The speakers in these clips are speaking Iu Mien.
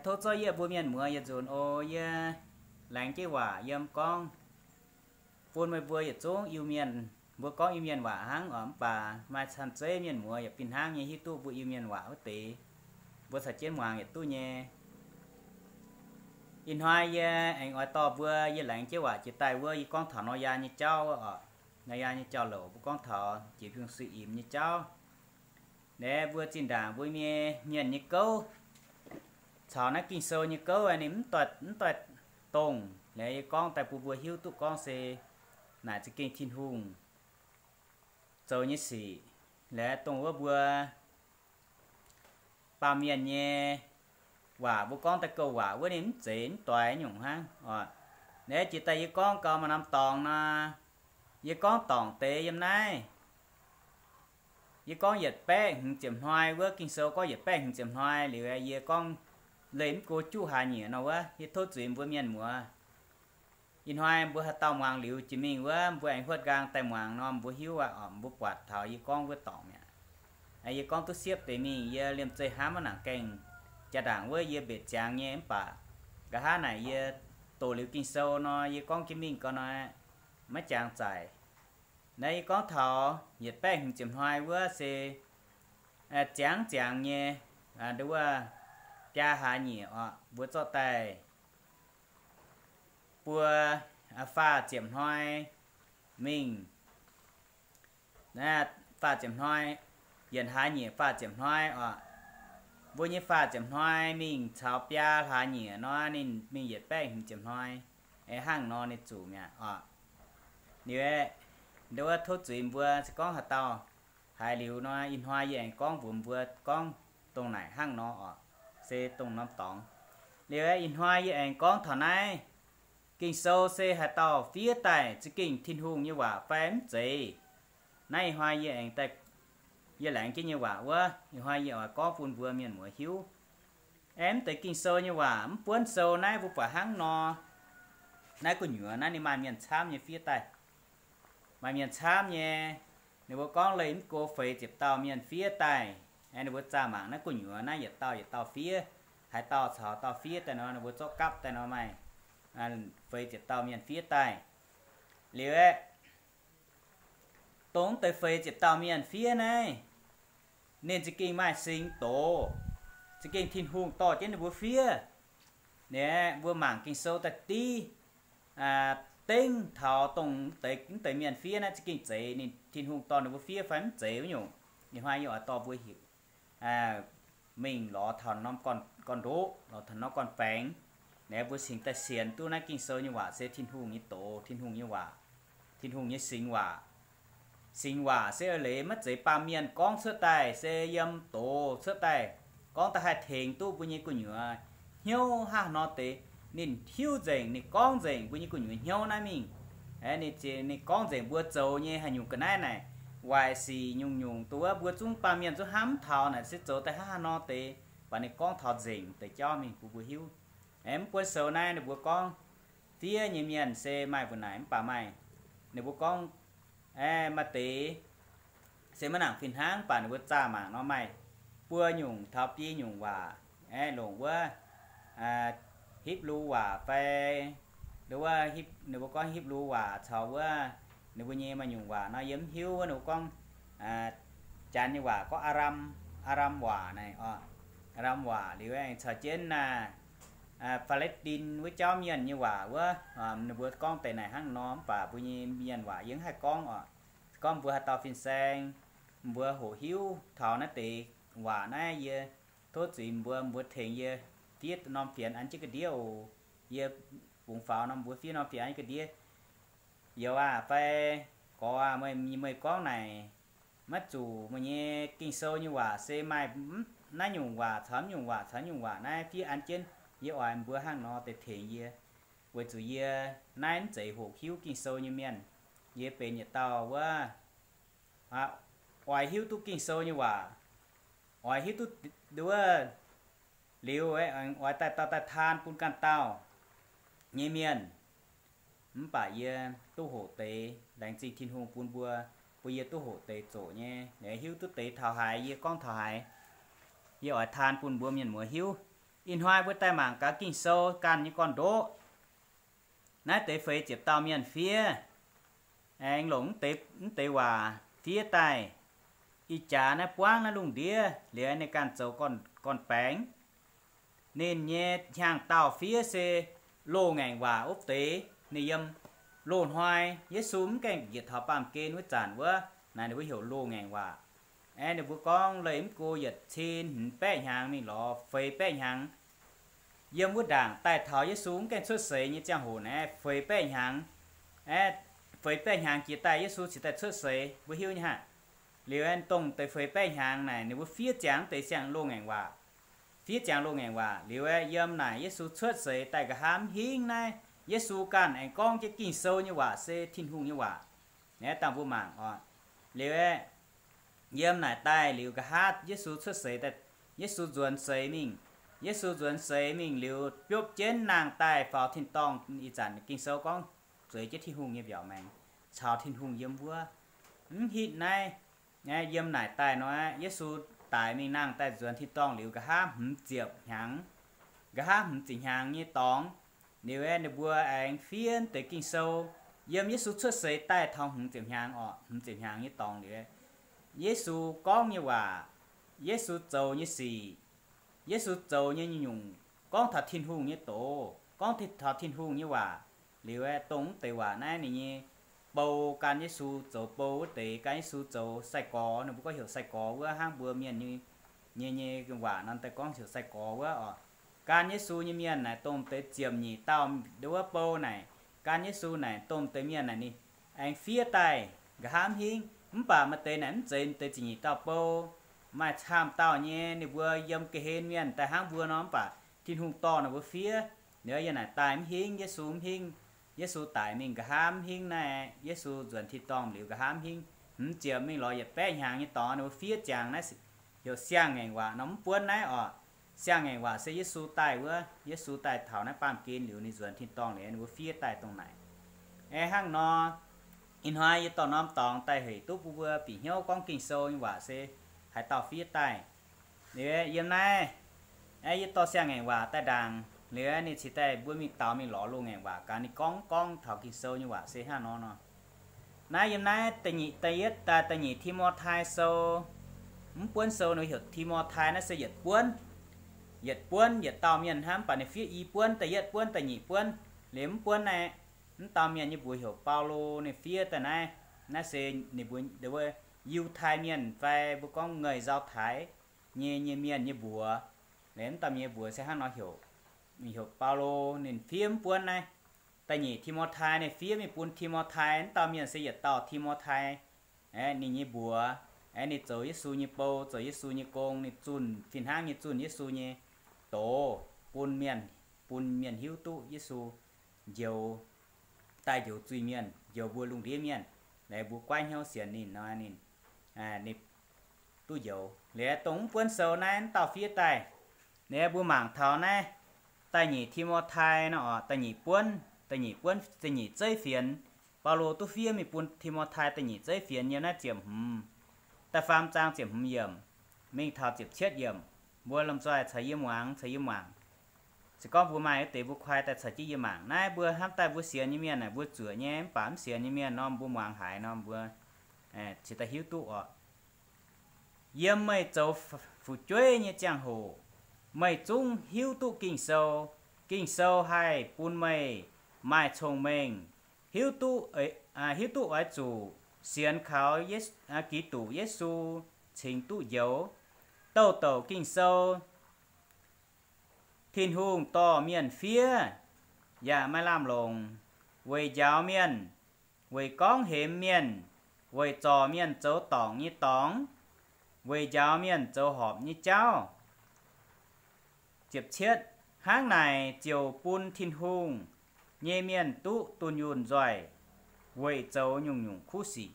Tov zorqv yie mbuo mienh muoz yietc nzunc oc. Yie laengz jienv waac yiem gorngv bun meih mbuo yietc zungv Iu-Mienh, mbuo gorngv Iu-Mienh waac hnangv oc. Mv baac maaih camv zeiv mienh muoz yaac fih hnangv nyei hiuv duqv mbuo Iu-Mienh waac wuov deix, mbuo caux jienv muangx yietc duqv nyei. Ih hnoi yie aengx oix dorh mbuo, yie laengz jienv waac jiex daaih wuov, yie gorngv taux Noyaa nyei jauv wuov oc. Noyaa nyei jauv-louc, mbuo gorngv taux Jiex Mbiungc Suiv Imx nyei jauv. Naaiv mbuo zinh ndaangc mbuo nyei mienh nyei gouv caux naaiv Ging-Sou nyei gouv ninh mv doix, mv doix dongh. Liuz yie gorngv daaih bun mbuo hiuv duqv gorngv se naaic za'gengh Tin-Hungh zoux nyei sic. Liuz dongh wuov mbuo baamh mienh nyei waac, mbuo gorngv daaih gouv waac wuov ninh mv zeiz mv doix nyungc hnangv oc. Naaiv jiex daaih yie gorngv gau maaih norm dorngx nor, yie gorngv dorngc deix yiem naaiv. Yie gorngv yietc baeqv hmz ziepc hnoi wuov, Ging-Sou gorngv yietc baeqv hmz ziepc hnoi. Liuz yie gorngv leih mv go juqv hlaax nyieqc nor wuov, yie tov zuiz mbuo mienh muoz. Ih hnoi mbuo haaix dauh muangx liuz jiex mingh wuov, mbuo aengx huotv nqaang daaih muangx nor, mbuo hiuv aqv oc, mbuo buatc taux yie gorngv wuov dorngc mi'aqv. Yie gorngv duqv siepv deix mingh, yie liemh zeih hnamv maiv nangc gaengh jaa-ndaangc wuov yie mbenc ziangx nyei, mv baac nqa'haav naaic yie doqc liuz Ging-Sou nor, yie gorngv jienv mingh gau nor, maiv jangx zaic. Naaiv yie gorngv taux yietc baeqv hmz ziepc hnoi wuov se ziangx ziangx nyei, nduov wuov biaa hlaax nyieqc oc, mbuo zorqv daaih buo faah ziepc hnoi mingh. Faah ziepc hnoi, yietc hlaax nyieqc faah ziepc hnoi oc. Mbuo nyei faah ziepc hnoi mingh caux biaa hlaax nyieqc nor, ninh mingh yietc baeqv hmz ziepc hnoi. Hnangv nor ninh zuqc mi'aqv oc. Liuz, nduov wuov tov zuiz mbuo se gorngv haaix dauh haiz liuz nor, ih hnoi yie aengx gorngv mbuox mbuo gorngv dongh naaic hnangv nor oc, se dongh norm dorngx. Liuz ih hnoi yie aengx gorngv taux naaiv, Ging-Sou se haaix dauh fiev daaih za'gengh Tin-Hungh nyei waac fai mv zeiz? Naaiv ih hnoi yie aengx daaih, yie laengz jienv nyei waac wuov, ih hnoi yie oix gorngv bun mbuo mienh muoz hiuv. Aeqv, mv deix Ging-Sou nyei waac, mv buonv sou naaiv mbuo buatc hnangv nor, naaiv gu'nyuoz naaiv ninh maaih mienh camv nyei fiev daaih. Maaih mienh camv nyei, ninh mbuo gorngv leih mv go feix ziepc dauh mienh fiev daaih. Ninh mbuo zaah mangc naaiv gu'nyuoz naaiv yietc dauh yietc dauh fiev, haaix dauh caux dauh fiev daaih nor, ninh mbuo zorqv gapv daaih nor maaih feix ziepc dauh mienh fiev daaih. Liuz aeqv, dongh mv deix feix ziepc dauh mienh fiev naaiv, ninh za'gengh maaih singx doz, za'gengh Tin-Hungh dorh jienv ninh mbuo fiev. Naaiv mbuo mangc Ging-Sou da'div dengv taux dongh mv deix, mv deix mienh fiev naaiv za'gengh zeiz ninh Tin-Hungh dorh ninh mbuo fiev fai mv zeiz wuov nyungc. Ih hnoi yie oix dorh mbuo heuc mingh lorz taux norm gorn-ndoqv, lorz taux norm gorn-baengx. Naaiv mbuo cingx daaih sienx duqv naaiv Ging-Sou nyei waac se Tin-Hungh nyei doz, Tin-Hungh nyei waac, Tin-Hungh nyei singx waac. Singx waac se eix leiz maiv zeiz baamh mienh gorngv cuotv daaih, se yiem doz cuotv daaih, gorngv da'haih tengx duqv mbuo nyei gu'nyuoz hnyouv hnangv haaix nor deix. Ninh hiuv nzengc, ninh gorngv nzengc mbuo nyei gu'nyuoz hnyouv naaiv mingh. Ninh, ninh gorngv nzengc mbuo zoux nyei haaix nyungc ga'naaiv naaic, waaic sic nyungc-nyungc, dongh wuov mbuo zungv baamh mienh zungv hnamv taux naaic se zoux daaih hnangv haaix nor deix, baac ninh gorngv taux nzengc deix jauv mingh bun mbuo hiuv. Mv buonv sou naaiv ninh mbuo gorngv fiev nyei mienh se maaih mbu'naaic mv baac maaih, ninh mbuo gorngv maaih deix se maiv nangc fih hnangv, mv baac ninh mbuo zaah mangc nor maaih buo nyungc taux biei nyungc waac, aeqv, longc wuov Hipv^lu waac fai, wuov, ninh mbuo gorngv Hipv^lu waac caux wuov ninh mbuo nyei maaih nyungc waac nor yie mv hiuv. Ninh mbuo gorngv Janx nyei waac gorngv Aa^lam, Aa^lam waac naaic oc. Aa^lam waac liuz aengx caux jienv naaic Faalatin wuov jauv mienh nyei waac wuov, ninh mbuo gorngv deix naaic hnangv nor, mv baac mbuo nyei mienh waac yie mv haih gorngv oc. Gorngv mbuo haaix dauh fin-saeng, mbuo hoqc hiuv taux naaiv deix waac naaiv, yie tov zuiz mbuo, mbuo tengx yie fiev norm fienx an jienv ga'ndiev oc. Yie bungx faaux nor mbuo fiev norm fienx an jienv ga'ndiev. Youz aah, fai gorx aah, meih, meih gorngv naaic maiv zuqc, meih nyei Ging-Sou nyei waac se maaih naaiv nyungc waac caux naaiv nyungc waac caux naaiv nyungc waac naaiv fiev an jienv. Yie oix mbuo hnangv nor deix tengx yie, weic zuqc yie naaiv mv zeiz hoqc hiuv Ging-Sou nyei mienh. Yie benx yietc dauh wuov oix hiuv duqv Ging-Sou nyei waac, oix hiuv duqv wuov liuz, oix daaih dauh daaih taan bun ganh dauh nyei mienh. Mv baac yie duqv hoqc deix, laengz zingh Tin-Hungh bun mbuo, bun yie duqv hoqc deix zoqc nyei. Liuz hiuv duqv deix taux haaix yie gorngv taux haaix. Yie oix taan bun mbuo mienh muoz hiuv. Ih hnoi mbuo daaih mangc gaax Ging-Sou ganh nyei gorn-ndoqv. Naaiv deix feix ziepc dauh mienh fiev, aengx longc mv deix, mv deix waac fiev daaih. Ih jaax naaiv buangv naaiv lungh ndiev liuz ninh ganh zoux gorn-baengx. Ninh nyei hnyangx-daauh fiev se loz-ngaengc waac wuov deix. Ninh yiem loz-hnoi Yesu mv gaengh njiec taux baamh gen wuov zanc wuov, naaiv ninh mbuo heuc loz-ngaengc waac. Aeqv, ninh mbuo gorngv leih mv go yietc cin hmz baeqv hnyangx mingh lorz feix baeqv hnyangx. Yiem wuov ndaangc daaih taux Yesu mv gaengh cuotv seix nyei ziangh hoc naaiv feix baeqv hnyangx. Aeqv, feix baeqv hnyangx jiex daaih Yesu cingx daaih cuotv seix, mbuo hiuv nyei hnangv. Liuz aeqv, dongh deix feix baeqv hnyangx naaic ninh mbuo fiev ziangx deix siang-loz-ngaengc waac. Fiev ziangx loz-ngaengc waac liuz aeqv, yiem naaic Yesu cuotv seix daaih nqa'haav mv hingv naaiv, Yesu ganh aengx gorngv jienv Ging-Sou nyei waac se Tin-Hungh nyei waac. Aeqv, dangh mbuo mangc oc. Liuz aeqv, yiem naaic daaih liuz nqa'haav Yesu cuotv seix daaih, Yesu nzuonx seix mingh. Yesu nzuonx seix mingh liuz biopv jienv nangh daaih faaux tin-dorngh. Ih zanc Ging-Sou gorngv zueiz jienv Tin-Hungh nyei mbiaauc maengx caux Tin-Hungh yiem wuov. Mv hitv naaiv, yiem naaic daaih nor, Yesu daic mingh nangh daaih nzuonx tin-dorngh liuz nqa'haav hmz ziepc hnyangx, nqa'haav hmz ziepc hnyangx nyei dorngx. Liuz aeqv, ninh mbuo aengx fiev deix Ging-Sou yiem Yesu cuotv seix daaih taux hmz ziepc hnyangx oc, hmz ziepc hnyangx nyei dorngx liuz aeqv, Yesu gorngv nyei waac, Yesu zoux nyei sic, Yesu zoux nyei nyungc-nyungc gorngv taux Tin-Hungh nyei doz, gorngv taux Tin-Hungh nyei waac. Liuz aeqv, dongh mv deix waac naaiv ninh nyei bou, gan Yesu zoux bou wuov deix, gan Yesu zoux sai-gorx, ninh mbuo gorngv heuc sai-gorx wuov hnangv mbuo mienh nyei, nyei, nyei waac nor daaih gorngv heuc sai-gorx wuov oc. Gan Yesu nyei mienh naaic dongh deix ziepc nyeic dauh wuov bou naaic, gan Yesu naaic dongh deix mienh naaic ninh aengx fiev daaih nqa'haav mv hingv. Mv baac maaih deix naaic mv zeiz deix ziepc nyeic dauh bou, maaih camv dauh nyei ninh mbuo yiem ga'hlen mienh daaih hnangv mbuo nor, mv baac Tin-Hungh dorh ninh mbuo fiev. Liuz yiem naaic daaih mv hingv, Yesu mv hingv, Yesu daic mingh nqa'haav mv hingv naaiv, Yesu nzuonx tin-dorngh liuz nqa'haav mv hingv, hmz ziepc mingh lorz yietc baeqv hnyangx nyei dorngx ninh mbuo fiev ziangx naaiv heuc siang-ngaengc waac nor mv buonv naaiv oc. Siang-ngaengc waac se Yesu daaih wuov, Yesu daaih taux naaiv baamh gen liuz ninh nzuonx tin-dorngh liuz ninh mbuo fiev daaih dongh naaic. Aeqv, hnangv nor, ih hnoi yie dorh norm dorngx daaih hec duqv bun mbuo bieqc hnyouv gorngv Ging-Sou nyei waac se haaix dauh fiev daaih. Liuz yiem naaiv, aeqv, yie dorh siang-ngaengc waac daaih ndaangc liuz ninh cingx daaih mbuo mingh daux mingh lorz loz-ngaengc waac gaax ninh gorngv gorngv taux Ging-Sou nyei waac se hnangv nor nor. Naaiv yiem naaiv da'nyeic, da'yietv, da'nyeic Ti^mo^tai Sou, mv buonv sou nor heuc Ti^mo^tai naaiv se yietc buonv. Yietc buonv yietc dauh mienh hnangv, mv baac ninh fiev i buonv, da'yietv buonv, da'nyeic buonv, liuz mv buonv naaiv, mv dauh mienh nyei mbuox heuc Baulo, ninh fiev daaih naaiv. Naaiv se ninh mbuo, Yiutai Mienh fai mbuo gorngv ngei nzau taaix nyei, nyei mienh nyei mbuox. Liuz mv dauh mienh nyei mbuox se hnangv nor heuc, heuc Baulo, ninh fiev mv buonv naaiv. Da'nyeic Ti^mo^tai ninh fiev mingh bun Ti^mo^tai, mv dauh mienh se yietc dauh Ti^mo^tai. Aeqv, ninh nyei mbuox, aeqv, ninh zoux Yesu nyei bou, zoux Yesu nyei gong, ninh zunh fih hnangv nyei zunh Yesu nyei doz bun mienh, bun mienh hiuv duqv Yesu njoux, daaih njoux zuiz-mienh, njoux mbuo lungh ndiev mienh. Liuz mbuo goiv hnyouv sienx ninh nor ninh, ninh duqv njoux. Liuz dongh mv buonv sou naaiv mv dauh fiev daaih. Liuz mbuo mangc taux naaiv da'nyeic Ti^mo^tai nor oc, da'nyeic buonv, da'nyeic buonv, da'nyeic zeiv fienx. Baulo duqv fiev mingh bun Ti^mo^tai da'nyeic zeiv fienx yiem naaiv ziepc hmz, da'faam zaang ziepc hmz yiemc mingh taux ziepc cietv yiemc. Mbuo lomh nzoih caux yie muangx, caux yie mangc. Se gorngv mbuo maaih wuov deix mbuo koi daaih caux jienv yie mangc. Naaiv mbuo hnamv daaih mbuo sienx nyei mienh naaic mbuo zuoqc nyei, mv baac mv sienx nyei mienh nor mbuo muangx haiz nor mbuo cingx daaih hiuv duqv oc. Yiem meih zoux fu'jueiv nyei ziangh hoc, meih zungv hiuv duqv Ging-Sou. Ging-Sou haih bun meih maaih cong-mengh, hiuv duqv, hiuv duqv oix zuqc sienx kaux Giduc Yesu cingx duqv njoux. Douh douc Ging-Sou Tin-Hungh dorh mienh fiev, yaac maaih lamh longc, weic njaaux mienh, weic gorngv hemx mienh, weic zorc mienh zoux dorngc nyei dorngx, weic njaaux mienh zoux horpc nyei jauv. Ziepc cietv, hnangv naaic ziouc bun Tin-Hungh nyei mienh duqv dunh yunh nzoih weic zoux nyungc-nyungc kuv sic.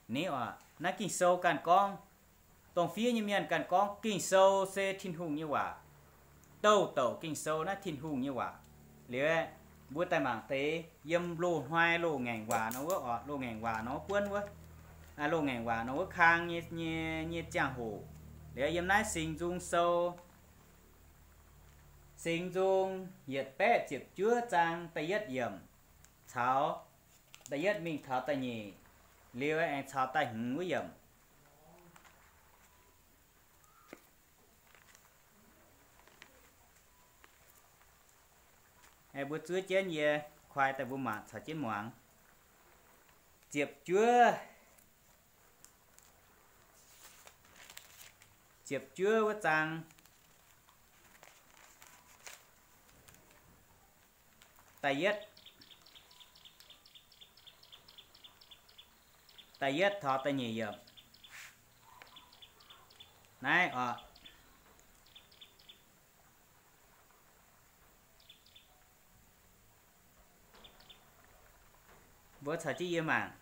Ni oc, naaiv Ging-Sou ganh gorngv, dongh fiev nyei mienh ganh gorngv Ging-Sou se Tin-Hungh nyei waac. Douh douc Ging-Sou naaiv Tin-Hungh nyei waac. Liuz mbuo daaih mangc deix yiem loz-hnoi loz-ngaengc waac nor wuov oc, loz-ngaengc waac nor wuov buonv wuov, loz-ngaengc waac nor wuov kang nyei, nyei, nyei ziangh hoc. Liuz yiem naaiv Singx Nzung Sou, Singx Nzung yietc baeqv ziepc juov zaang da'yietv yiemc caux da'yietv mingh taux da'nyeic, liuz aengx caux da'hmz wuov yiemc. Mbuo zuov jienv yie kuaai daaih mbuo mangc caux jienv muangx. Ziepc juov, ziepc juov wuov zaang da'yietv, da'yietv taux da'nyeic yiemc naaiv oc. Mbuo caux jienv yie mangc.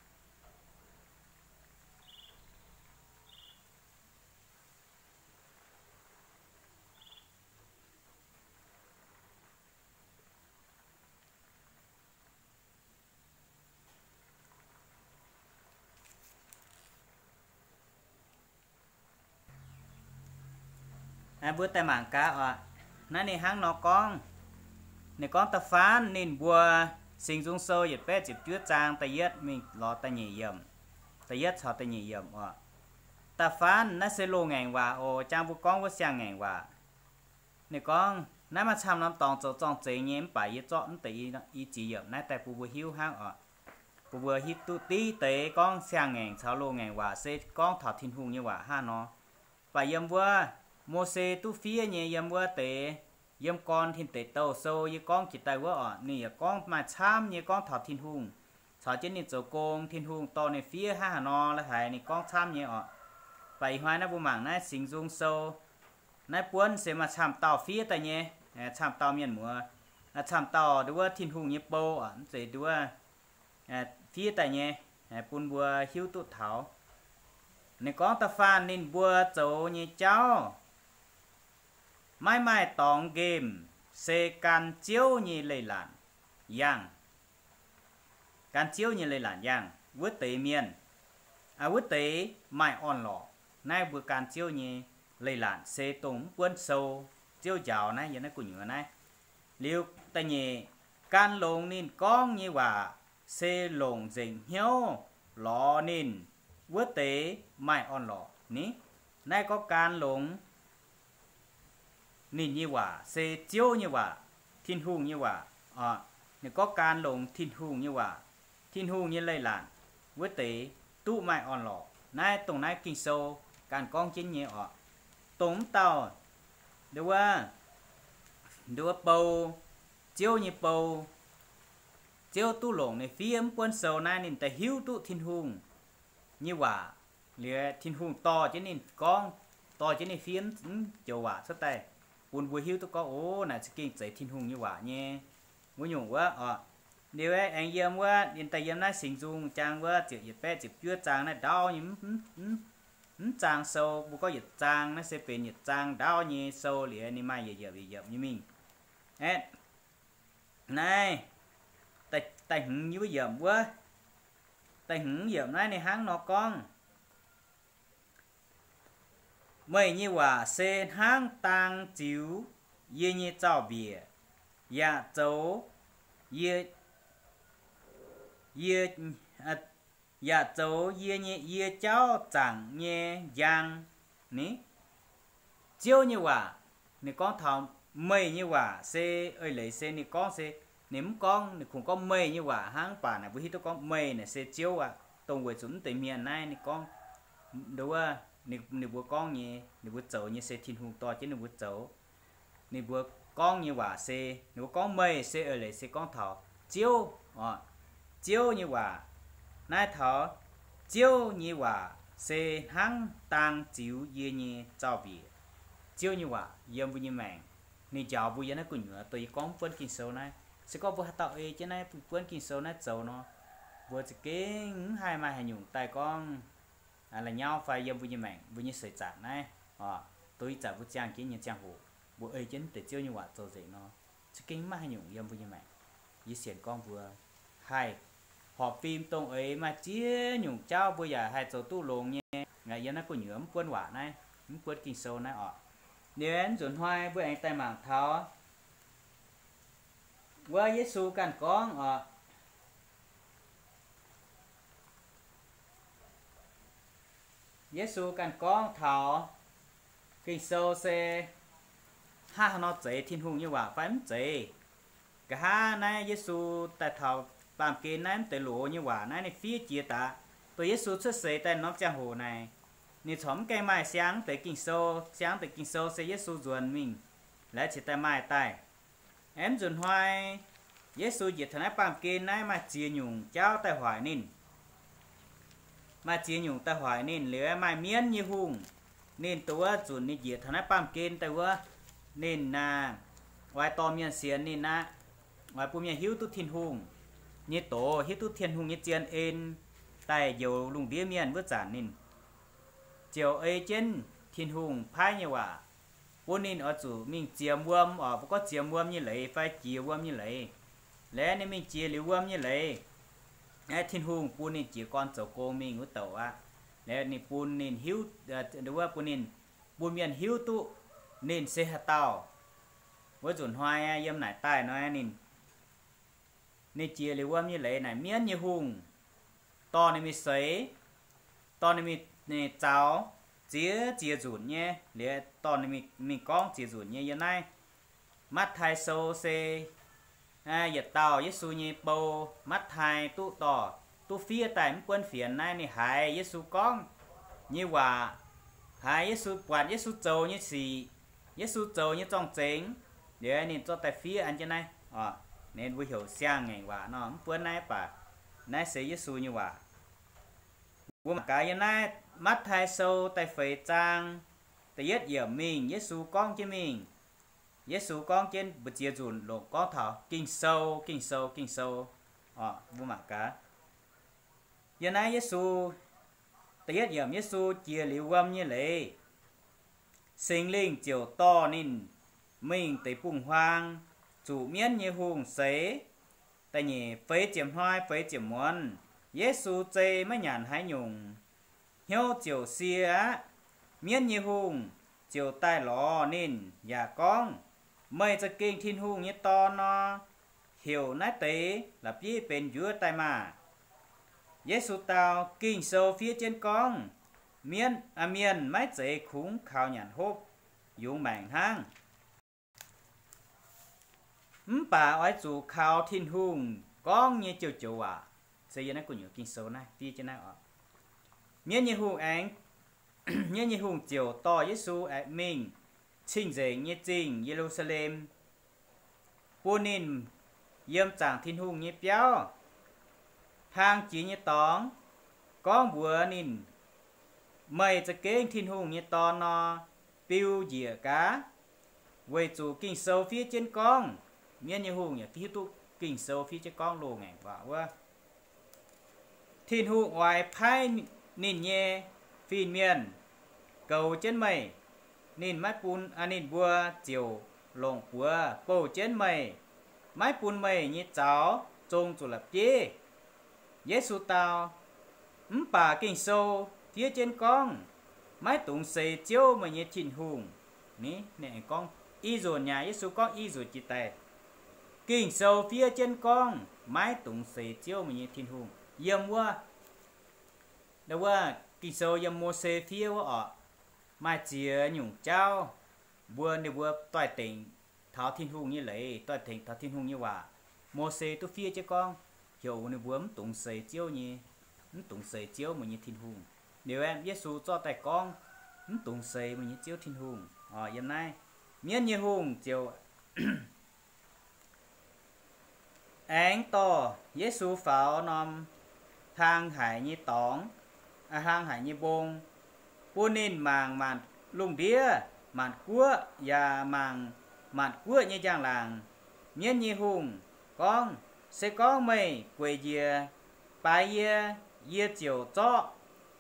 Mbuo daaih mangc gaax oc. Naaiv ninh hnangv nor gorngv. Ninh gorngv da'faanh ninh mbuo, Singx Nzung Sou yietc baeqv ziepc juov zaang da'yietv mingh lorz da'nyeic yiemc, da'yietv caux da'nyeic yiemc oc. Da'faanh naaiv se loz-ngaengc waac oc, jang mbuo gorngv wuov siang-ngaengc waac. Ninh gorngv naaiv maaih camv norm dorngx zoux zorng-zengx nyei, mv baac yie zorqv mv deix i ziex yiemc naaiv daaih bun mbuo hiuv hnangv oc. Bun mbuo hiuv duqv div deix gorngv siang-ngaengc caux loz-ngaengc waac se gorngv taux Tin-Hungh nyei waac hnangv nor. Mv baac yiem wuov Mose duqv fiev nyei, yiem wuov deix, yiem gorn tin deic douh sou yie gorngv jiex daaih wuov oc, ninh yaac gorngv maaih camv nyei gorngv taux Tin-Hungh, caux jienv ninh zoux gong, Tin-Hungh dorh ninh fiev hnangv haaix nor la'haiz ninh gorngv camv nyei oc. Mv baac ih hnoi naaiv mbuo mangc naaiv Singx Nzung Sou, naaiv buonv se maaih camv dauh fiev daaih nyei, camv dauh mienh muoz, camv dauh nduov Tin-Hungh nyei bou oc, mv zeiz nduov fiev daaih nyei, bun mbuo hiuv duqv taux. Ninh gorngv da'faanh ninh mbuo zoux nyei jauv maiv maaih dorngx nqemh, se gan Ziouv nyei leiz-latc yangh. Gan Ziouv nyei leiz-latc yangh wuov deix mienh, wuov deix maaih orn-lorqc. Naaiv mbuo gan Ziouv nyei leiz-latc se dongh mv buonv sou, Ziouv njaaux naaiv yiem naaiv gu'nyuoz naaiv. Liuz da'nyeic, gan longx ninh gorngv nyei waac se longc nzengc hnyouv lorz ninh wuov deix maaih orn-lorqc ni. Naaiv gorngv gan longx ninh nyei waac se Ziouv nyei waac, Tin-Hungh nyei waac oc. Ninh gorngv gan longx Tin-Hungh nyei waac, Tin-Hungh nyei leiz-latc wuov deix duqv maaih orn-lorqc. Naaiv dongh naaiv Ging-Sou ganh gorngv jienv nyei oc. Dongh mv dauh nduov, nduov bou, Ziouv nyei bou, Ziouv duqv longc ninh fiev mv buonv sou naaiv, ninh da'hiuv duqv Tin-Hungh nyei waac. Liuz Tin-Hungh dorh jienv ninh gorngv, dorh jienv ninh fiev mv joux waac cuotv daaih, bun mbuo hiuv duqv gorngv, o, naaic za'gengh zeiz Tin-Hungh nyei waac nyei wuov nyungc wuov oc. Liuz aengx yiem wuov, ninh daaih yiem naaiv Singx Nzung Jang wuov ziepc yietc baeqv ziepc juov zaang naaiv ndaauv nyei mv zaang sou, mbuo gorngv yietc zaang, naaiv se benx yietc zaang ndaauv nyei sou liuz ninh maaih yietc yiemc yietc yiemc nyei mingh. Aeqv, naaiv da'hmz nyei wuov yiemc wuov, da'hmz yiemc naaiv ninh hnangv nor gorngv, meih nyei waac se hnangv dang ziux yie nyei zaux-mbiec, yaac zoux yie, yie, yaac zoux yie nyei, yie jauv zaangc nyei njang. Ni, Ziouv nyei waac, ninh gorngv taux meih nyei waac se, eix leiz se ninh gorngv se, ninh mv gorngv, ninh kungx gorngv meih nyei waac hnangv, mv baac naaic mbuo hiuv duqv gorngv meih naaic se Ziouv aqv, dongh weic zuqc mv deix mienh naaiv ninh gorngv, nduov, ninh mbuo gorngv nyei, ninh mbuo zoux nyei se Tin-Hungh dorh jienv ninh mbuo zoux. Ninh mbuo gorngv nyei waac se, ninh mbuo gorngv meih se eix leiz se gorngv taux Ziouv oc. Ziouv nyei waac, naaiv taux Ziouv nyei waac se hnangv dang ziux yie nyei zaux-mbiec. Ziouv nyei waac yiem mbuo nyei maengc, ninh njaaux mbuo yiem naaiv gu'nyuoz. Dongh yie gorngv mv buonv Ging-Sou naaiv, se gorngv mbuo haaix dauh ei jienv naaiv, mv buonv Ging-Sou naaiv zoux nor, mbuo za'gengh mv haih maaih haaix nyungc daaih gorngv la'nyauv fai yiem mbuo nyei maengc, mbuo nyei seix zaangc naaiv oc. Dongh ih zanc mbuo ziangh jienv nyei ziangh hoc, mbuo ei jienv deix Ziouv nyei waac zoux nzengc nor, za'gengh mv maaih haaix nyungc yiem mbuo nyei maengc. Yie sienx gorngv mbuo haih horpc fim dongh eix maaih ziex nyungc jauv mbuo yaac haih zoux duqv longx nyei. Yiem naaiv gu'nyuoz mv buonv waac naaiv, mv buonv Ging-Sou naaiv oc. Liuz nzunc hnoi mbuo aengx daaih mangc taux Wuov Yesu ganh gorngv oc. Yesu ganh gorngv taux Ging-Sou se hnangv haaix nor, zeiz Tin-Hungh nyei waac fai mv zeiz. Nqa'haav naaiv Yesu daaih taux baamh gen naaiv mv deix loz nyei waac naaiv ninh fiev jiex daaih. Dongh Yesu cuotv seix daaih norm ziangh hoc naaic, ninh corc mv gaengh maaih siang deix Ging-Sou. Siang deix Ging-Sou se Yesu nzuonx mingh, laaix cingx daaih maaih daaih. Aeqv, mv nzunc hnoi Yesu njiec taux naaiv baamh gen naaiv, maaih ziex nyungc jauv daaih hoic ninh. Maaih ziex nyungc daaih hoic ninh. Liuz maaih mienv nyei hungh, ninh dongh wuov zunc ninh njiec taux naaiv baamh gen daaih wuov, ninh aa, oix dorh mienh sienx ninh aqv. Oix bun mienh hiuv duqv Tin-Hungh nyei doz, hiuv duqv Tin-Hungh nyei zien en, daaih njoux lungh ndiev mienh wuov zanc ninh ziouc ei jienv Tin-Hungh paaiv nyei waac bun ninh oix zuqc mingh ziemx wuom oc. Mbuo gorngv ziemx wuom nyei leiz fai jiex wuom nyei leiz. Laeh ninh mingh jiex liuz wuom nyei leiz, aeqv, Tin-Hungh bun ninh jiez gorn zoux gong mingh wuov douc aqv. Laeh ninh bun ninh hiuv, wuov bun ninh, bun mienh hiuv duqv ninh se haaix dauh. Wuov nzunc hnoi yiem naaic daaih nor ninh, ninh jiex liuz wuom nyei leiz naaic, mienv nyei hungh dorh ninh mingh seix, dorh ninh mingh zaux ziex ziex nzunc nyei, liuz dorh ninh mingh gorngv ziex nzunc nyei. Yiem naaiv Matv^tai Sou se yietc dauh Yesu nyei bou. Matv^tai duqv dorh, duqv fiev daaih mv buonv fienx naaiv ninh haiz Yesu gorngv nyei waac, haiz Yesu, buatc Yesu zoux nyei sic, Yesu zoux nyei zorng-zengx, liuz ninh zorqv daaih fiev an jienv naaiv. Ninh mbuo heuc Siang-Ngaengc Waac nor, mv buonv naaiv baac naaiv se Yesu nyei waac. Mbuo mangc gaax yiem naaiv Matv^tai Sou da'feix zaang da'yietv yiemc mingh Yesu gorngv jienv mingh. Yesu gorngv jienv mbu'ziex nzunc longc gorngv taux Ging-Sou, Ging-Sou, Ging-Sou. Mbuo mangc gaax. Yiem naaiv Yesu, da'yietv yiemc, Yesu jiex liuz wuom nyei leiz, Singx Lingh ziouc dorh ninh mingh deic-bung-huaang, zuqc mienv nyei hungh seix. Da'nyeic, feix ziepc hnoi feix ziepc muonz, Yesu zei maiv nyanc haaix nyungc, hnyouv ziouc sie aqv. Mienv nyei hungh ziouc daaih lorz ninh yaac gorngv, Meih za'gengh Tin-Hungh nyei Dorn nor, heuc naaiv deix la'bieiv benx njuov daaih maah! Yesu dau, Ging-Sou fiev jienv gorngv, Mienh, mienh maiv zeiz kungx kaux nyanc hopv yungz maengc hnangv, mv baac oix zuqc kaux Tin-Hungh gorngv nyei joux-joux waac. Se yiem naaiv gu'nyuoz Ging-Sou naaiv fiev jienv naaiv oc. Mienv nyei hungh aengx, mienv nyei hungh ziouc dorh Yesu aengx mingh cing-nzengc nyei zingh, Ye^lu^saa^lem, bun ninh yiem zaangc Tin-Hungh nyei biauv hlang jiex nyei dorngx gorngv mbuox ninh, Meih za'gengh Tin-Hungh nyei Dorn nor, biu njiec gaax, weic zuqc Ging-Sou fiev jienv gorngv. Mienv nyei hungh yaac hiuv duqv Ging-Sou fiev jienv gorngv loz-ngaengc waac wuov, Tin-Hungh oix paaiv ninh nyei fin-mienh goux jienv meih. Ninh maiv bun, ninh mbuo ziouc longc buoz bouh jienv meih, maiv bun meih nyei zaux zong zuqc la'bieiv. Yesu dau, Mv baac Ging-Sou fiev jienv gorngv, Maiv dungx seix Ziouv, meih nyei Tin-Hungh. Ni, gorngv i nzunc nyei, Yesu gorngv i nzunc jiex daaih, Ging-Sou fiev jienv gorngv, Maiv dungx seix Ziouv, meih nyei Tin-Hungh. Yiem wuov, wuov Ging-Sou yiem Mose fiev wuov oc, maaih ziex nyungc jauv, mbuo, ninh mbuo doix-dekc taux Tin-Hungh nyei leiz, doix-dekc taux Tin-Hungh nyei waac. Mose duqv fiev jienv gorngv, heuc ninh mbuo mv dungx seix Ziouv nyei, mv dungx seix Ziouv, meih nyei Tin-Hungh. Liuz aeqv, Yesu zorqv daaih gorngv, Mv dungx seix meih nyei Ziouv Tin-Hungh. Yiem naaiv, mienv nyei hungh ziouc aengx dorh Yesu faaux norm hlang haic nyei dorngx, hlang haic nyei mbong, bun ninh mangc maanc lungh ndiev, maanc guoqv, yaac mangc maanc guoqv nyei njang-laangc. Mienv nyei hungh gorngv, Se gorngv meih gueic njiec baaix yie, yie ziouc zorqv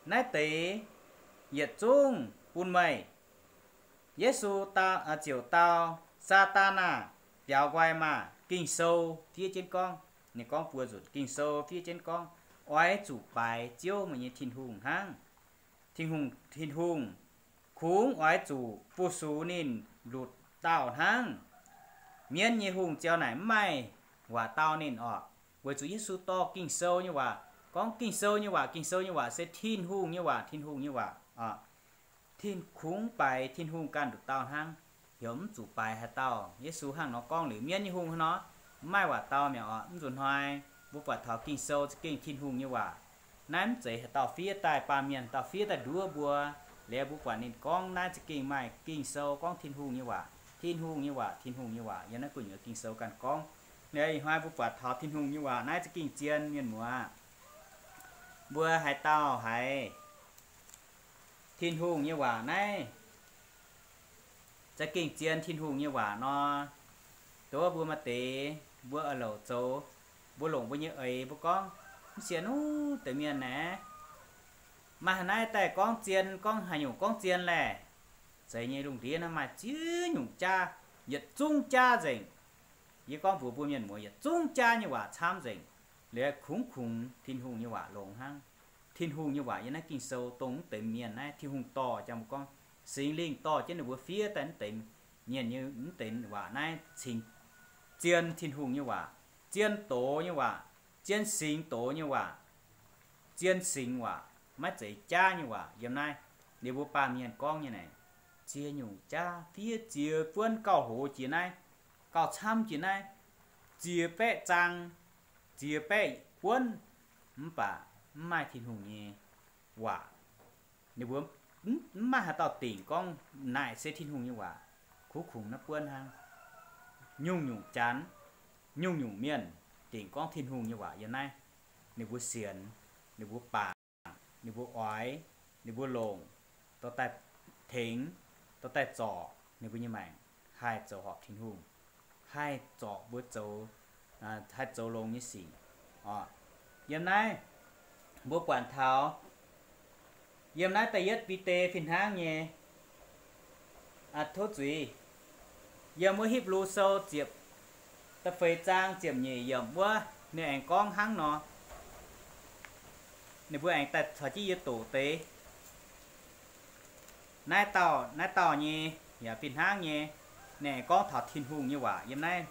naaiv deix yietc zungv bun meih. Yesu ziouc dau, Saadaan aah! Biaux nqoi maah! Ging-Sou fiev jienv gorngv, ninh gorngv buo nzunc, Ging-Sou fiev jienv gorngv, Oix zuqc baaix Ziouv, meih nyei Tin-Hungh, hnangv. Tin-Hungh, Tin-Hungh kungx oix zuqc fu-sux ninh lutc dauh hnangv. Mienv nyei hungh ziouc naaic, Mv maaih waac dau ninh oc. Weic zuqc Yesu dorh Ging-Sou nyei waac, gorngv Ging-Sou nyei waac, Ging-Sou nyei waac se Tin-Hungh nyei waac, Tin-Hungh nyei waac oc. Tin kungx baaix Tin-Hungh ganh nduqc dauh hnangv, heuc mv zuqc baaix haaix dauh. Yesu hnangv nor gorngv liuz, mienv nyei hungh hnangv nor, mv maaih waac dau mi'aqv oc. Mv nzunc hnoi mbuo buatc taux Ging-Sou za'gengh Tin-Hungh nyei waac. Naaiv mv zeiz haaix dauh fiev daaih, baamh mienh haaix dauh fiev daaih nduov mbuo. Liuz mbuo buatc ninh gorngv naaiv za'gengh maaih Ging-Sou gorngv Tin-Hungh nyei waac, Tin-Hungh nyei waac, Tin-Hungh nyei waac, yiem naaiv gu'nyuoz Ging-Sou ganh gorngv. Liuz ih hnoi mbuo buatc taux Tin-Hungh nyei waac naaiv za'gengh zien, mienh muoz. Mbuo haaix dauh haiz Tin-Hungh nyei waac naaiv za'gengh zien Tin-Hungh nyei waac nor, dongh mbuo maaih deix mbuo oix louc zoux, mbuo longc mbuo nyei eix mbuo gorngv, mv sienx wuov deix mienh naaiv, maaih haaix naaiv daaih gorngv zien, gorngv haaix nyungc gorngv zien laeh. Zeiz nyei, lungh ndiev naaiv maaih ziex nyungc jaav, yietc zungv jaav nzengc. Yie gorngv mbuox mbuo mienh muoz, yietc zungv jaav nyei waac camv nzengc. Liuz kungx-kungx Tin-Hungh nyei waac longx hnangv. Tin-Hungh nyei waac yiem naaiv Ging-Sou dongh mv deix mienh naaiv Tin-Hungh dorh jang mbuo gorngv, Singx Lingh dorh jienv ninh mbuo fiev daaih mv deix mienh nyei mv deix waac naaiv cingx zien Tin-Hungh nyei waac, zien doz nyei waac, zien singx doz nyei waac, zien singx waac, maiv zeiz jaav nyei waac yiem naaiv. Ninh mbuo baamh mienh gorngv nyei naaic, ziex nyungc jaav fiev ziex buonv gauh hoz jiex naaiv, gauh camv jiex naaiv, ziex baeqv zaang, ziex baeqv buonv, mv baac mv maaih Tin-Hungh nyei waac. Ninh mbuo mv maaih haaix dauh dingc gorngv naaic se Tin-Hungh nyei waac. Kuv kungx naaiv buonv hnangv. Nyungc-nyungc janx, nyungc-nyungc mienh dingc gorngv Tin-Hungh nyei waac yiem naaiv. Ninh mbuo sienx, ninh mbuo bangc, ninh mbuo oix, ninh mbuo longc, dorh daaih tengx, dorh daaih zorc ninh mbuo nyei maengc haih zoux horpc Tin-Hungh, haih zorc mbuo zoux, haih zoux longx nyei sic. Yiem naaiv mbuo buatc taux yiem naaiv da'yietv Bide fih hnangv nyei. Tov zuiz, yiem wuov Hipv^lu Sou ziepc, da'feix zaang ziepc nyeic yiemc wuov ninh aengx gorngv hnangv nor. Ninh mbuo aengx daaih caux jienv yie doqc deix. Naaiv dauh, naaiv dauh nyei yaac fih hnangv nyei. Ninh aengx gorngv taux Tin-Hungh nyei waac yiem naaiv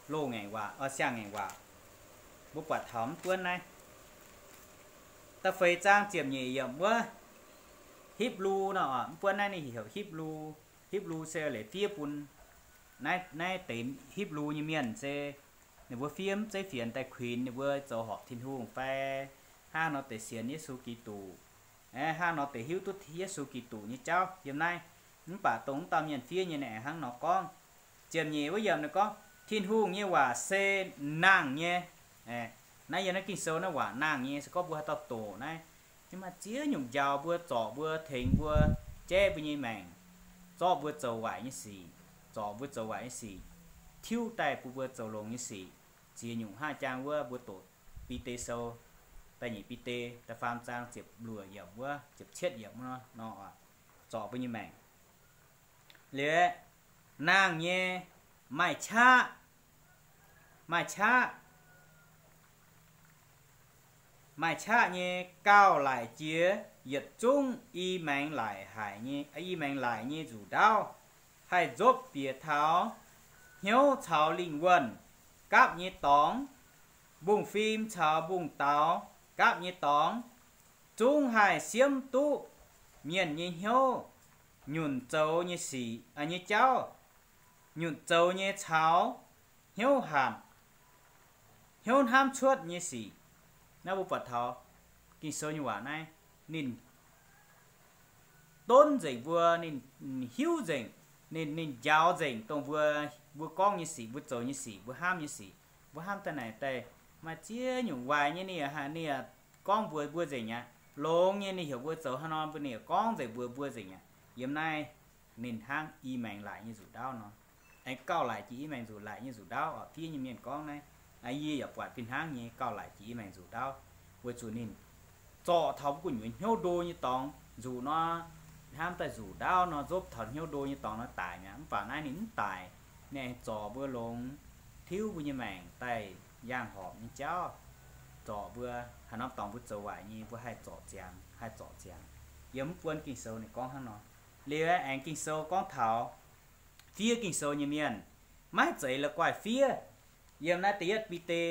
loz-ngaengc waac, siang-ngaengc waac. Mbuo buatc taux mv buonv naaiv da'feix zaang ziepc nyeic yiemc wuov, Hipv^lu nor, mv buonv naaiv ninh heuc Hipv^lu. Hipv^lu se leiz fiev bun naaiv, naaiv deix Hipv^lu nyei mienh se ninh mbuo fiev mv zeiv fienx daaih kuinx ninh mbuo zoux horpc Tin-Hungh fai hnangv nor deix sienx Yesu Giduc, hnangv nor deix hiuv duqv Yesu Giduc nyei jauv yiem naaiv. Mv baac dongh wuov dauh mienh fiev nyei ninh aengx hnangv nor gorngv. Ziepc nyeic wuov yiemc ninh gorngv, Tin-Hungh nyei waac se nangh nyei. Naaiv yiem naaiv Ging-Sou naaiv waac nangh nyei se gorngv mbuo haaix dauh doqc naaiv, ninh maaih ziex nyungc njaaux mbuo, zorc mbuo, tengx mbuo, jaiv mbuo nyei maengc, zorqv mbuo zoux waaic nyei sic, zorc mbuo zoux waaic nyei sic, tiuv daaih bun mbuo zoux longx nyei sic. Ziex nyungc hnangv jang wuov mbuo doqc Bide Sou, da'nyeic Bide da'faam zaang ziepc luoqc yiemc wuov, ziepc cietv yiemc wuov nor, zorc mbuo nyei maengc. Liuz, nangh nyei, maaih qaqv, maaih qaqv, maaih qaqv nyei, gauh laic jiex yietc zungv i maengx laic haic nyei, i maengx laic nyei nzuqc ndaauv, haih nzopv bieqc taux hnyouv caux lingh wuonh gapv nyei dorngx, mbungv-fim caux mbungv-daux gapv nyei dorngx, zungv haih siemv duqv mienh nyei hnyouv, nyunc zoux nyei sic, nyei jauv, nyunc zoux nyei caux hnyouv hatc, hnyouv hnamv cuotv nyei sic. Naaiv mbuo buatc taux Ging-Sou nyei waac naaiv, ninh donv nzengc mbuo, ninh hiuv nzengc, ninh, ninh njaaux nzengc dongh mbuo, mbuo gorngv nyei sic, mbuo zoux nyei sic, mbuo hnamv nyei sic. Mbuo hnamv daaih naaic daaih maaih ziex nyungc waaic nyei, ninh, ninh gorngv mbuox mbuo nzengc aqv. Longx nyei ninh heuc mbuo zoux haaix nor, mbuo ninh gorngv nzengc mbuox mbuo nzengc aqv. Yiem naaiv ninh hnangv i maengx laic nyei nzuqc ndaauv nor. Aengx gauh laic jiex i maengx nzuqc laic nyei nzuqc ndaauv oc. Fiev nyei mienh gorngv naaiv, yie yaac buatc fih hnangv nyei, gauh laic jiex i maengx nzuqc ndaauv, weic zuqc ninh zorc taux mbuo gu'nyuoz hnyouv ndo nyei dorngx nzuqc nor, hnamv daaih nzuqc ndaauv nor, nzopv taux hnyouv ndo nyei dorngx nor daic mi'aqv. Mv baac naaiv ninh mv daic, ninh aengx zorc mbuo longx, tiuv mbuo nyei maengc daaih yangh horpc nyei jauv, zorc mbuo haaix norm dorngx mbuo zoux waaic nyei, mbuo haih zorc ziangx, haih zorc ziangx. Yiem mv buonv Ging-Sou ninh gorngv hnangv nor. Liuz aengx Ging-Sou gorngv taux fiev Ging-Sou nyei mienh maiv zeiz la'guaih fiev Yiem naaiv da'yietv Bide,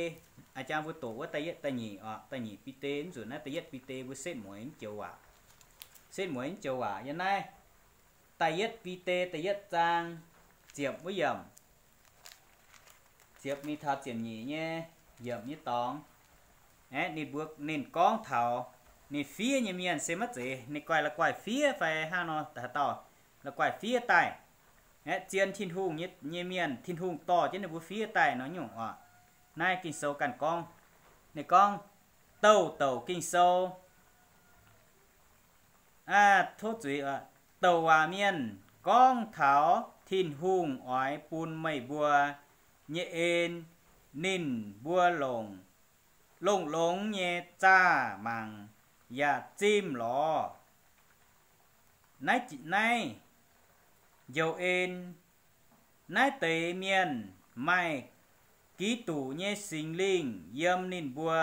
a'jang mbuo doqc wuov da'yietv, da'nyeic oc, da'nyeic Bide, mv nzunc naaiv da'yietv Bide mbuo setv mueiz mv joux waac. Setv mueiz mv joux waac yiem naaiv da'yietv Bide da'yietv zaang ziepc wuov yiemc, ziepc mingh taux ziepc nyeic nyei yiemc nyei dorngx. Aeqv, ninh mbuo, ninh gorngv taux ninh fiev nyei mienh se maiv zeiz ninh guaih la'guaih fiev fai hnangv nor, haaix dauh la'guaih fiev daaih. Aeqv, zien Tin-Hungh nyei, nyei mienh, Tin-Hungh dorh jienv ninh mbuo fiev daaih nor nyungc oc. Naaiv Ging-Sou ganh gorngv, ninh gorngv, douc douc Ging-Sou, aa, tov zuiz, douc waac mienh gorngv taux Tin-Hungh oix bun meih mbuo nyei en, ninh mbuo longc, longx-longx nyei zaah mangc yaac zimh lorz naaiv, naaiv njoux en. Naaiv deix mienh maaih Giduc nyei Singx Lingh yiem ninh mbuo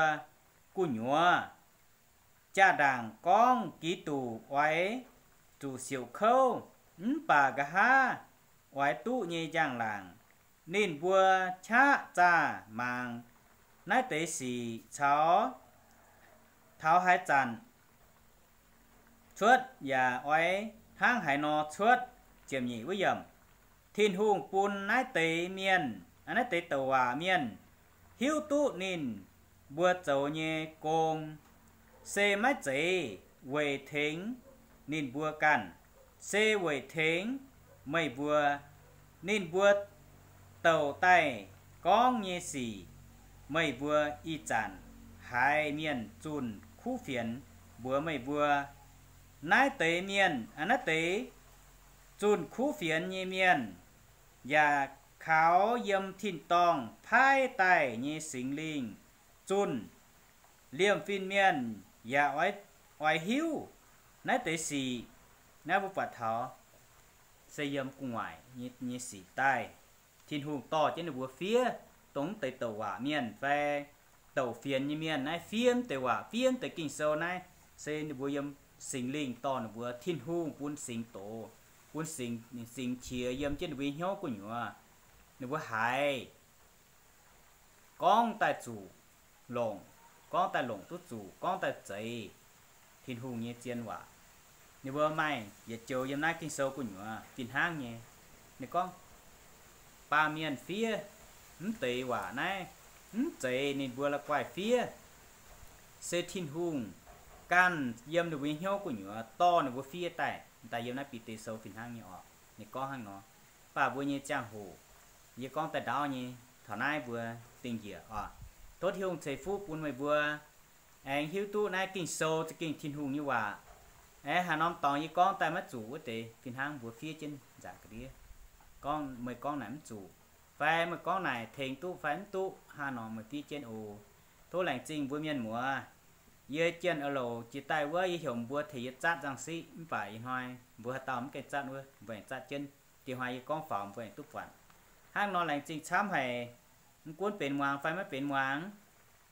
gu'nyuoz. Jaa-ndaangc gorngv Giduc oix zuqc siouc kouv, mv baac nqa'haav oix duqv nyei njang-laangc. Ninh mbuo qaqv zaah mangc naaiv deix sic caux taux haaix zanc cuotv yaac oix hnangv haaix nor cuotv. Ziepc nyeic wuov yiemc, Tin-Hungh bun naaiv deix mienh, naaiv deix douc waac mienh hiuv duqv ninh mbuo zoux nyei gong se maiv zeiz weic tengx ninh mbuo ganh, se weic tengx meih mbuo. Ninh mbuo douc daaih gorngv nyei sic, meih mbuo ih zanc haiz mienh zunh kuv fienx mbuox meih mbuo. Naaiv deix mienh, naaiv deix zunh kuv fienx nyei mienh yaac kaux yiem tin-dorngh paaiv daaih nyei Singx Lingh zunh. Liemh fin-mienh yaac oix, oix hiuv naaiv deix sic. Naaiv mbuo buatc taux se yiem gu'nguaaic nyei, nyei sic daaih. Tin-Hungh dorh jienv ninh mbuo fiev, dongh mv deix douc waac mienh fai douc fienx nyei mienh naaiv fiev mv deix waac, fiev mv deix Ging-Sou naaiv, se ninh mbuo yiem Singx Lingh dorh ninh mbuo, Tin-Hungh bun singx doz, bun singx, singx qiex yiem jienv ninh mbuo nyei hnyouv gu'nyuoz. Ninh mbuo haiz gorngv daaih zuqc longc, gorngv daaih longc duqv zuqc, gorngv daaih zeiz Tin-Hungh nyei zien waac. Ninh mbuo maaih yietc joux yiem naaiv Ging-Sou gu'nyuoz fih hnangv nyei. Ninh gorngv, baamh mienh fiev mv deix waac naaiv, mv zeiz ninh mbuo la'guaih fiev, se Tin-Hungh ganh yiem ninh mbuo nyei hnyouv gu'nyuoz dorh ninh mbuo fiev daaih. Daaih yiem naaiv Bide Sou fih hnangv nyei oc. Ninh gorngv hnangv nor. Mv baac mbuo nyei ziangh hoc, yie gorngv daaih ndaauv nyei, taux naaiv mbuo dingh njiec oc. Tov Tin-Hungh ceix fuqv bun meih mbuo aengx hiuv duqv naaiv Ging-Sou za'gengh Tin-Hungh nyei waac. Aeqv, haaix norm dorngx yie gorngv daaih maiv zuqc wuov deix, fih hnangv mbuo fiev jienv nzanc ga'ndiev. Gorngv meih gorngv naaic mv zuqc, fai meih gorngv naaic tengx duqv fai mv duqv, hnangv nor meih fiev jienv oc. Tov laengz zingh mbuo mienh muoz. Yie jienh a'louc jiex daaih wuov, yie heuc mbuo tengx yie zatv nzangc siqv, mv baac ih hnoi mbuo haaix dauh mv gaengh zatv wuov, mbuo aengx zatv jienv. Diex hnoi yie gorngv faaux mbuo aengx duqv buatc. Hnangv nor laengz zingh camv haic. Mv gunv benx muangx fai maiv benx muangx,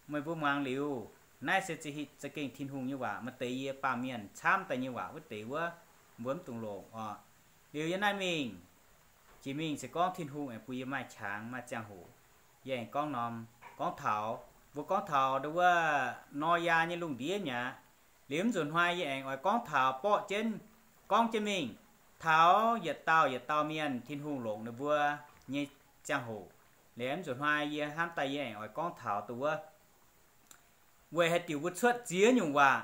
meih mbuo muangx liuz, naaiv se za'gengh Tin-Hungh nyei waac, maaih deix yie baamh mienh camv daaih nyei waac wuov deix wuov, mbuo mv dungx longc oc. Liuz yie naaiv mingh, jiex mingh se gorngv Tin-Hungh aengx bun yie maaih qangx maaih ziangh hoc, yie aengx gorngv norm, gorngv taux, mbuo gorngv taux ndo wuov Noyaa nyei lungh ndiev mi'aqv. Liuz mv nzunc hnoi yie aengx oix gorngv taux borqv jienv, gorngv jienv mingh taux yietc dauh yietc dauh mienh Tin-Hungh longc ninh mbuo nyei ziangh hoc. Liuz mv nzunc hnoi yie hnamv daaih yie aengx oix gorngv taux ndo wuov weic haaix diuc mbuo cuotv ziex nyungc waac,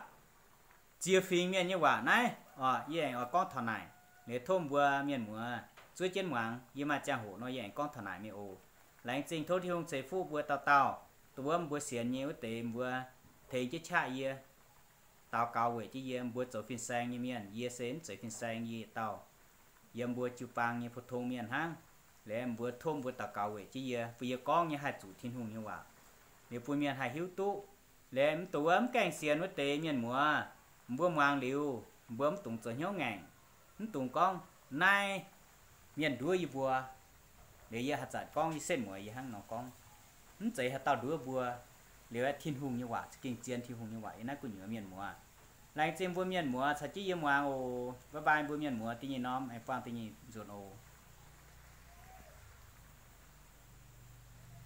ziex fingx mienh nyei waac naaiv oc. Yie aengx oix gorngv taux naaic. Liuz tov mbuo mienh muoz zuov jienv muangx, yie maaih ziangh hoc nor yie aengx gorngv taux naaic mingh oc. Laengz zingh tov Tin-Hungh ceix fuqv mbuo dauh dauh, ndo wuov mbuo sienx nyei wuov deix mbuo tengx jienv qaqv yie, daux gaux weic jienv yie. Mbuo zoux fin-saeng nyei mienh, yie se mv zeiz fin-saeng, yie yietc dauh yiem mbuo jiu-baang nyei pou-tong mienh hnangv. Liuz mbuo tov mbuo daux gaux weic jienv yie, bun yie gorngv nyei haih zuqc Tin-Hungh nyei waac, liuz bun mienh haih hiuv duqv. Liuz mv dungx wuov mv gaengh sienx wuov deix mienh muoz, mbuo muangx liuz mbuo mv dungx zoux hnyouv ngaengc, mv dungx gorngv naaiv mienh nduov yie mbuo. Liuz yie haaix zanc gorngv yie setv mueiz yie hnangv nor gorngv, mv zeiz haaix dauh nduov mbuo. Liuz aeqv, Tin-Hungh nyei waac za'gengh zien, Tin-Hungh nyei waac yiem naaiv gu'nyuoz mienh muoz. Laengz zingh mbuo mienh muoz caux jienv yie muangx oc. Bye bye mbuo mienh muoz, da'nyeic norm aengx buangh da'nyeic nzunc oc.